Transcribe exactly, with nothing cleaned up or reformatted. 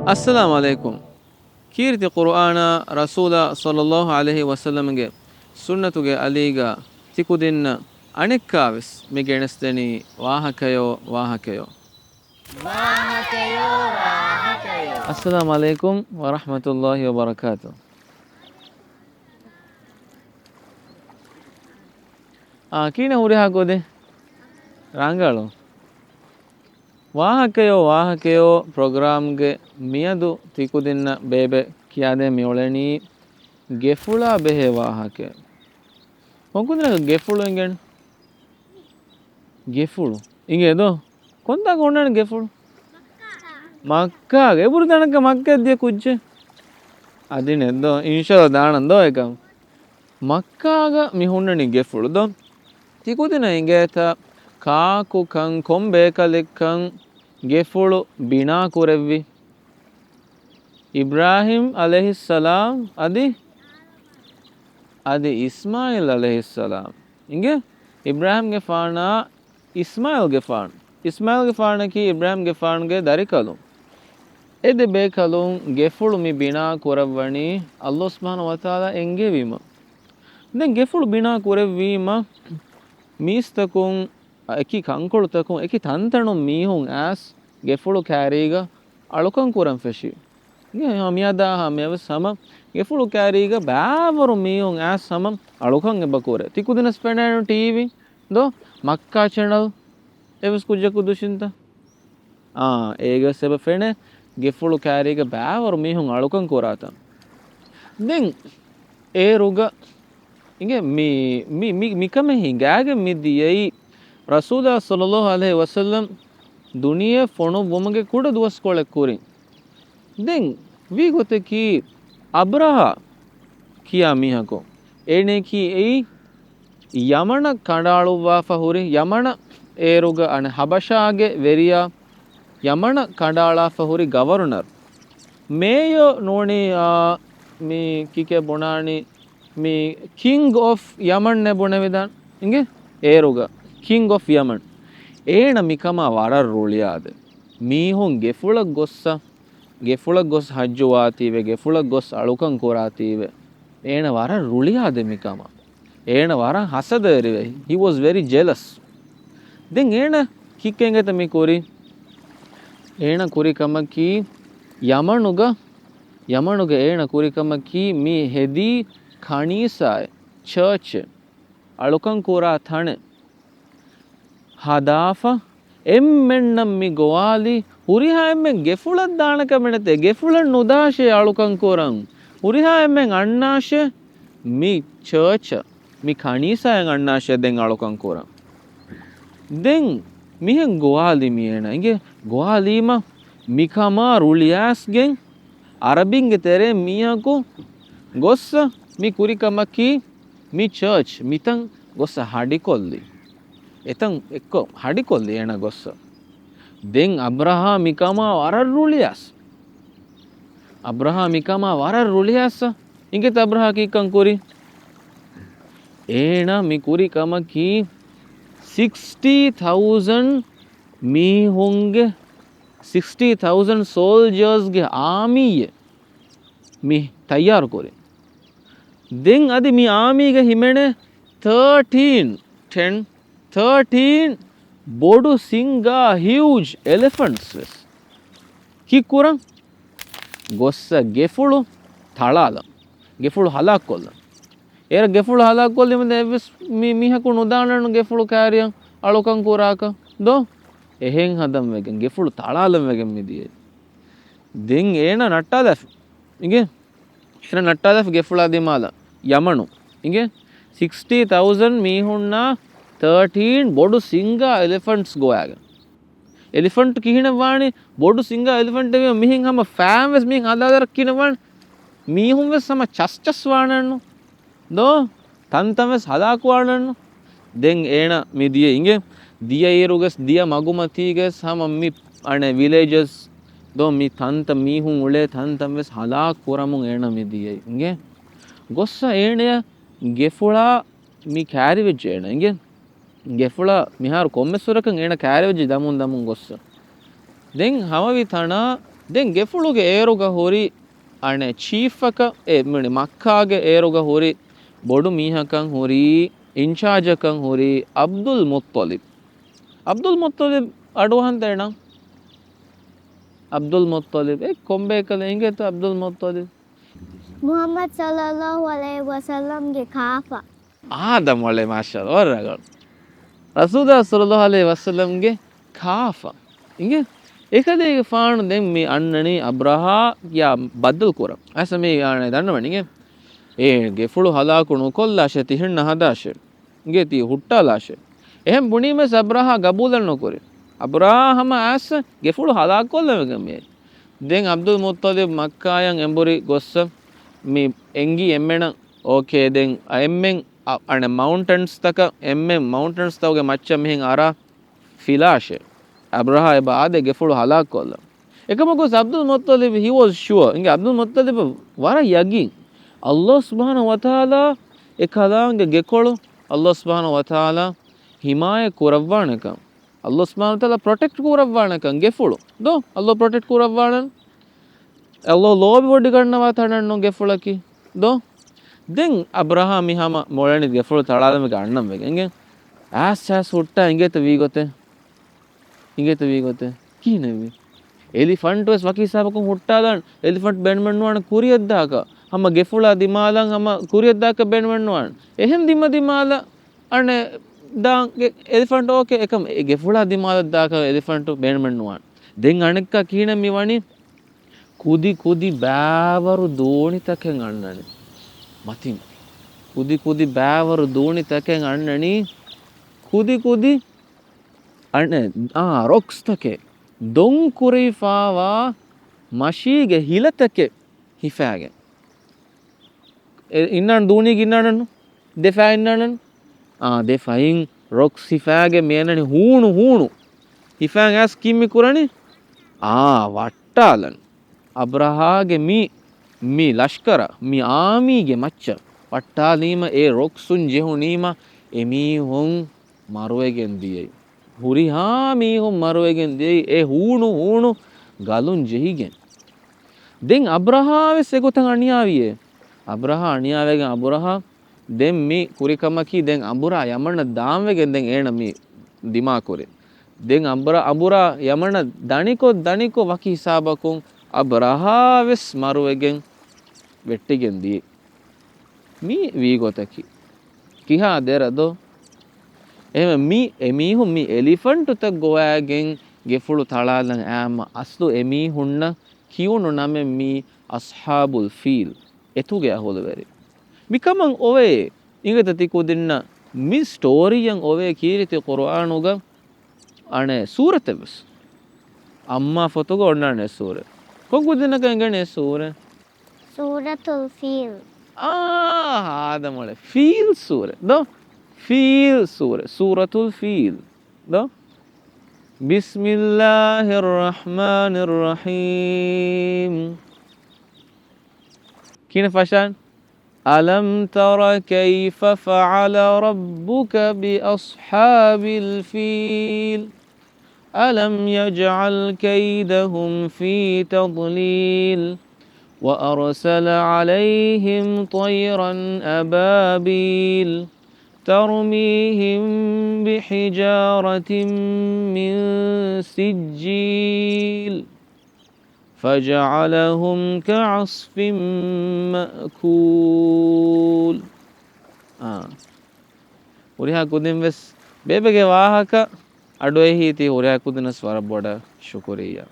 އައްސަލާމު ޢަލައިކުމް. ކީރިތި ޤުރުއާނާ ރަސޫލާ ޞައްލައްލާހު ޢަލައިހި ވަސައްލަމްގެ ސުންނަތުގެ އަލީގަ ތިކުދިންނަށް އަނެއްކާވެސް މި ގެނެސްދެނީ ވާހަކަޔޯ، ވާހަކަޔޯ. ވާހަކަޔޯ، ވާހަކަޔޯ. އައްސަލާމު ޢަލައިކުމް ވަރަޙްމަތުﷲި ވަބަރަކާތު. އާ، ކިހިނެއް ހުރިހާ ކުދިން؟ ރަނގަޅު. ވާހަކަޔޯ، ވާހަކަޔޯ ޕްރޮގްރާމްގެ މިއަދު ތިކުދިންނަށް ބޭބެ ކިޔާދޭން މިއުޅެނީ ގެފުޅާ ބެހޭ ވާހަކަ. ކޮންކުދިންނަކަށް ގެފުޅު އިނގެން؟ ގެފުޅު އިނގޭ ދޯ؟ ކޮންތާކަށް ހުންނާނެ ގެފުޅު؟ މައްކާގަ. އެބުރު ދަނަކަ މައްކަ ދިޔަ ކުއްޖެއް. އަދި ނެއްދޯ؟ އިންޝާﷲ ދާނަން ދޯ އެކަން. މައްކާގަ މި ހުންނަނީ ގެފުޅު ދޯ؟ ތިކުދިނަށް އިނގޭތަ ކާކުކަން ކޮން ބޭކަލެއްކަން ގެފުޅު ބިނާ ކުރެއްވި؟ އިބްރާހީމް ޢަލައިހިއްސަލާމް އަދި، އަދި އިސްމާޢީލް ޢަލައިހިއްސަލާމް. އިނގޭ؟ އިބްރާހީމްގެފާނާ އިސްމާޢީލްގެފާނު. އިސްމާޢީލްގެފާނަކީ އިބްރާހީމްގެފާނުގެ ދަރިކަލުން. އެ ދެ ބޭކަލުން ގެފުޅު މި ބިނާ ކުރައްވަނީ ﷲ ސުބްޙާނަހޫ ވަތަޢާލާ އެންގެވީމަ. ދެން ގެފުޅު ބިނާ ކުރެއްވީމަ، މީސްތަކުން އެކި ކަންކޮޅުތަކުން އެކި ތަންތަނުން މީހުން އައިސް ގެފުޅު ކާރީގަ އަޅުކަން ކުރަން ފެށި. މިއަދާ ހަމަޔަށް ވެސް ހަމަ ގެފުޅު ކާރީގަ ބައިވަރު މީހުން އައިސް ހަމަ އަޅުކަން އެބަ ކުރޭ. ތިކުދިނަސް ފެނޭނު ޓީވީ ދޯ؟ މައްކާ ޗެނަލް އެވެސް ކުއްޖަކު ދުށިންތަ؟ އާ، އޭގަސް އެބަ ފެނޭ ގެފުޅު ކާރީގަ ބައިވަރު މީހުން އަޅުކަން ކުރާތަން. ދެން އޭރުގަ އިނގޭ މި، މި، މި، މިކަމެއް ހިނގާގެން މި ދިޔައީ ރަސޫލާ ޞައްލައްލާހު ޢަލައިހި ވަސައްލަމް ދުނިޔެ ފޮނުއްވުމުގެ ކުޑަ ދުވަސްކޮޅެއް ކުރިން. ދެން ވީ ގޮތަކީ އަބްރަހާ ކިޔާ މީހަކު އޭނައަކީ އެއީ ޔަމަނަށް ކަނޑައަޅުއްވާފަ ހުރި، ޔަމަނަށް އޭރުގަ އަނެއް ހަބަޝާގެ ވެރިޔާ ޔަމަނަށް ކަނޑައަޅާފަ ހުރި ގަވަރުނަރު. މޭޔޯ ނޫނީ، އާ، މި ކިކޭ ބުނާނީ މި ކިންގް އޮފް ޔަމަން އޭ ބުނެވިދާނެ. އިނގޭ؟ އޭރުގަ ކިންގް އޮފް ޔަމަން. އޭނަ މިކަމާ ވަރަށް ރުޅިއާދެ. މީހުން ގެފުޅަށް ގޮއްސަ، ގެފުޅަށް ގޮސް ޙައްޖު ވާތީވެ، ގެފުޅަށް ގޮސް އަޅުކަން ކުރާތީވެ. އޭނަ ވަރަށް ރުޅިއާދެ މިކަމަށް. އޭނަ ވަރަށް ހަސަދަވެރިވެ. He was very jealous. ދެން އޭނަ ކިއްކެންގެތަ މި ކުރީ؟ އޭނަ ކުރި ކަމަކީ ޔަމަނުގަ، ޔަމަނުގަ އޭނަ ކުރި ކަމަކީ މި ހެދީ ކަނީސާއެއް، ޗާޗެއް، އަޅުކަން ކުރާ ތަނެއް ހަދާފަ، އެންމެންނަށް މި ގޮވާލި، ހުރިހާ އެންމެން ގެފުޅަށް ދާނެ ކަމެއް ނެތޭ، ގެފުޅަށް ނުދާށޭ އަޅުކަން ކުރަން. ހުރިހާ އެންމެން އަންނާށޭ މި ޗާޗަށް، މި ކަނީސާއަށް އަންނާށޭ ދެން އަޅުކަން ކުރަން. ދެން މިހެން ގޮވާލި މި އޭނަ އިނގޭ ގޮވާލީމަ މިކަމާ ރުޅިއައިސްގެން އަރަބިންގެ ތެރޭ މީހަކު ގޮއްސަ މި ކުރި ކަމަކީ މި ޗާޗް މިތަން ގޮއްސަ ހަޑިކޮށްލި. އެތަން އެއްކޮށް ހަޑިކޮށްލި އޭނަ ގޮއްސަ. ދެން އަބްރަހާ މިކަމާ ވަރަށް ރުޅިއަސް. އަބްރަހާ މިކަމާ ވަރަށް ރުޅިއަސް. އިނގޭތަ އަބްރަހާ ކީއްކަން ކުރީ؟ އޭނަ މި ކުރި ކަމަކީ ސިކްސްޓީ ތައުޒަންޑް މީހުންގެ، ސިކްސްޓީ ތައުޒަންޑް ސޯލްޖާސްގެ އާމީއެއް މި ތައްޔާރު ކުރި. ދެން އަދި މި އާމީގަ ހިމެނޭ ތާޓީން، ޓެން، ތާޓީން ބޮޑު ސިންގާ ހިއުޖް އެލެފަންޓްސް ވެސް. ކީއްކުރަން؟ ގޮއްސަ ގެފުޅު ތަޅާލަން. ގެފުޅު ހަލާކުކޮށްލަން. އޭރަށް ގެފުޅު ހަލާކުކޮށްލީމަ އެއްވެސް މީ-، މީހަކު ނުދާނަން ގެފުޅު ކާރިއަށް އަޅުކަން ކުރާކަށް ދޯ؟ އެހެން ހަދަން ވެގެން ގެފުޅު ތަޅާލަން ވެގެން މިދިޔައީ. ދެން އޭނަ ނައްޓާލަފި. އިނގޭ؟ އޭނަ ނައްޓާލަފި ގެފުޅާ ދިމާލަށް ޔަމަނު. އިނގޭ؟ ސިކްސްޓީ ތައުޒަންޑް މީހުންނާ ތާޓީން ބޮޑު ސިންގާ އެލެފަންޓްސް ގޮވާގެން. އެލިފަންޓް ކިހިނެއް ވާނީ؟ ބޮޑު ސިންގާ އެލިފަންޓެއް ވީމަ މިހެން ހަމަ ފައިން ވެސް މިހެން ހަދާލަރަ ކިހިނެއް ވާނީ؟ މީހުން ވެސް ހަމަ ޗަސްޗަސް ވާނެއްނު ދޯ؟ ތަންތަން ވެސް ހަލާކުވާނެއްނު. ދެން އޭނަ މި ދިޔަ އިނގޭ. ދިޔައިރުގަސް ދިޔަ މަގުމަތީގަސް ހަމަ މި އަނެއް ވިލޭޖަސް ދޯ މި ތަންތަން މީހުން އުޅޭ ތަންތަން ވެސް ހަލާކު ކުރަމުން އޭނަ މި ދިޔައީ އިނގޭ. ގޮއްސަ އޭނަޔަށް ގެފުޅާ މި ކާރިވެއްޖެ އޭނަ އިނގޭ. ގެފުޅާ މިހާރު ކޮންމެސް ވަރަކަށް އޭނަ ކާރިވެއްޖެ ދަމުން ދަމުން ގޮއްސަ. ދެން ހަމަވި ތަނާ ދެން ގެފުޅުގެ އޭރުގަ ހުރި އަނެއް ޗީފަކަށް، އެ މި މައްކާގެ އޭރުގަ ހުރި ބޮޑު މީހަކަށް ހުރީ، އިންޗާޖަކަށް ހުރީ އަބްދުލް މުއްޠަލިބް. އަބްދުލް މުއްޠަލިބް އަޑުއަހަންތަ އޭނަ؟ އަބްދުލް މުއްޠަލިބް. އެ ކޮންބޭކަލަ އިނގޭތަ އަބްދުލް މުއްޠަލިބް؟ މުޙައްމަދު ޞައްލައްލާހު ޢަލައިހި ވަސައްލަމްގެ ކާފަ. އާދަމް އަޅެ، މާޝާﷲ، ވަރަށް ރަނގަޅު. ރަސޫލާ ޞައްލައްލާހު ޢަލައިހި ވަސައްލަމްގެ ކާފަ. އިނގޭ؟ އެކަލޭގެފާނު ދެން މި އަންނަނީ އަބްރަހާ ކިޔާ ބައްދަލު ކުރަން. އަސަ މި އާނެ ދަންނަވަނީ އިނގޭ؟ އޭ ގެފުޅު ހަލާކު ނުކޮށްލާށޭ، ތި ހިންނަ ހަދާށޭ. އިނގޭ ތީ ހުއްޓާލާށޭ. އެހެން ބުނީމަސް އަބްރަހާ ގަބޫލެއް ނުކުރި. އަބްރަހާ ހަމަ އައިސް ގެފުޅު ހަލާކުކޮށްލަމެގެން މިއައީ. ދެން އަބްދުލް މުއްޠަލިބް މައްކާޔަށް އެނބުރި ގޮއްސަ މި އެނގި އެންމެނަށް، އޯކޭ، ދެން އެންމެން އަ-، އަނެއް މައުންޓެންސްތަކަށް، އެންމެން މައުންޓެންސްތަކުގެ މައްޗަށް މިހެން އަރާ ފިލާށޭ. އަބްރަހާ އެބަ އާދޭ ގެފުޅު ހަލާކުކޮށްލަން. އެކަމަކު އަބްދުލް މުއްޠަލިބް، he was sure. އިނގޭ އަބްދުލް މުއްޠަލިބަށް ވަރަށް ޔަގީން. ﷲ ސުބްޙާނަހޫ ވަތަޢާލާ އެ ކަލާނގެ ގެކޮޅު ﷲ ސުބްޙާނަހޫ ވަތަޢާލާ ހިމާޔަތް ކުރައްވާނެކަން، ﷲ ސުބްޙާނަހޫ ވަތަޢާލާ ޕްރޮޓެކްޓް ކުރައްވާނެކަން ގެފުޅު. ދޯ؟ ﷲ ޕްރޮޓެކްޓް ކުރައްވާނަން. ﷲ ލޯބިވޮޑިގަންނަވާ ތަނެއްނު ގެފުޅަކީ. ދޯ؟ ދެން އަބްރަހާ މި ހަމަ މޮޅެނި ގެފުޅު ތަޅާލަމެގެ އަންނަން ވެގެން. އިނގޭ؟ އާސް އާސް ހުއްޓާ އިނގޭތަ ވީގޮތެއް؟ އިނގޭތަ ވީގޮތެއް؟ ކިހިނެއްވީ؟ އެލިފަންޓުވެސް ވަކި ހިސާބަކުން ހުއްޓާލަން. އެލިފަންޓް ބޭނުމެއްނުވާނެ ކުރިއަށްދާކަށް. ހަމަ ގެފުޅާ ދިމާލަށް ހަމަ ކުރިއަށްދާކަށް ބޭނުމެއްނުވާނެ. އެހެން ދިމަދިމާލަށް އަނެއް ދާން ގެ-، އެލިފަންޓް އޯކޭ. އެކަމް އެ ގެފުޅާ ދިމާލަށް ދާކަށް އެލިފަންޓު ބޭނުމެއްނުވާނެ. ދެން އަނެއްކާ ކިހިނެއް މި ވަނީ؟ ކުދި ކުދި ބައިވަރު ދޫނިތަކެއް އަންނަނީ. މަތިން. ކުދި ކުދި ބައިވަރު ދޫނިތަކެއް އަންނަނީ. ކުދި ކުދި އަނެއް، އާ، ރޮކްސްތަކެއް ދޮން ކުރެވިފާވާ މަށީގެ ހިލަތަކެއް ހިފާގެން. އެ، އިންނާނެ ދޫނީގެ އިންނާނެންނު؟ ދެ ފައި އިންނާނެން؟ އާ، ދެ ފައިން ރޮކްސް ހިފާގެން މި އަންނަނީ ހޫނު ހޫނު. ހިފާގެން އައިސް ކީއް މި ކުރަނީ؟ އާ، ވައްޓާލަން. އަބްރަހާގެ މި، މި ލަޝްކަރަށް، މި އާމީގެ މައްޗަށް ވައްޓާލީމަ، އެ ރޮކްސުން ޖެހުނީމަ، އެމީހުން މަރުވެގެން ދިޔައީ. ހުރިހާ މީހުން މަރުވެގެން ދިޔައީ، އެ ހޫނު ހޫނު ގަލުން ޖެހިގެން. ދެން އަބްރަހާ ވެސް އެގޮތަށް އަނިޔާވިއޭ. އަބްރަހާ އަނިޔާވެގެން އަބުރަހާ ދެން މި ކުރިކަމަކީ ދެން އަނބުރާ ޔަމަނަށް ދާންވެގެން ދެން އޭނަ މި ދިމާކުރި. ދެން އަނބުރާ، އަނބުރާ ޔަމަނަށް ދަނިކޮށް، ދަނިކޮށް ވަކި ހިސާބަކުން އަބްރަހާ ވެސް މަރުވެގެން ވެއްޓިގެން ދިޔަ. މި ވީގޮތަކީ ކިހާ ދެރަ ދޯ؟ އެހެން މި އެމީހުން މި އެލިފަންޓުތައް ގޮވައިގެން ގެފުޅު ތަޅާލަން އައިމަ އަސްލު އެމީހުންނަށް ކިޔުނު ނަމެއް މީ އަޞްޙާބުލް ފީލް، އެތުގެ އަހުލުވެރިން. މިކަމަށް އޮވޭ، އިނގޭތަ ތި ކުދިންނަށް މި ސްޓޯރީއަށް އޮވޭ ކީރިތި ޤުރުއާނުގަ އަނެއް ސޫރަތެއް ވެސް. އައްމާ ފޮތުގަ އޮންނާނެ ސޫރަ. ކޮން ކުދިންނަކަށް އެނގޭނެ ސޫރަ؟ ސޫރަތުލް ފީލް. އާ، ހާދަ މޮޅެ. ފީލް ސޫރަ. ދޯ؟ ފީލް ސޫރަ. ސޫރަތުލް ފީލް. ދޯ؟ ބިސްމިއްލާހިއްރަޙްމާނިއްރަޙީމް. ކިހިނެއް ފަށާން؟ ألم تر كيف فعل ربك بأصحاب الفيل؟ ألم يجعل كيدهم في تضليل؟ وأرسل عليهم طيرا أبابيل ترميهم بحجارة من سجيل فجعلهم كعصف مأكول. އާ. ހުރިހާ ކުދިން ވެސް ބޭބެގެ ވާހަކަ އަޑުއެހީތީ ހުރިހާ ކުދިން ވެސް ވަރަށް ބޮޑަށް ޝުކުރިއްޔާ.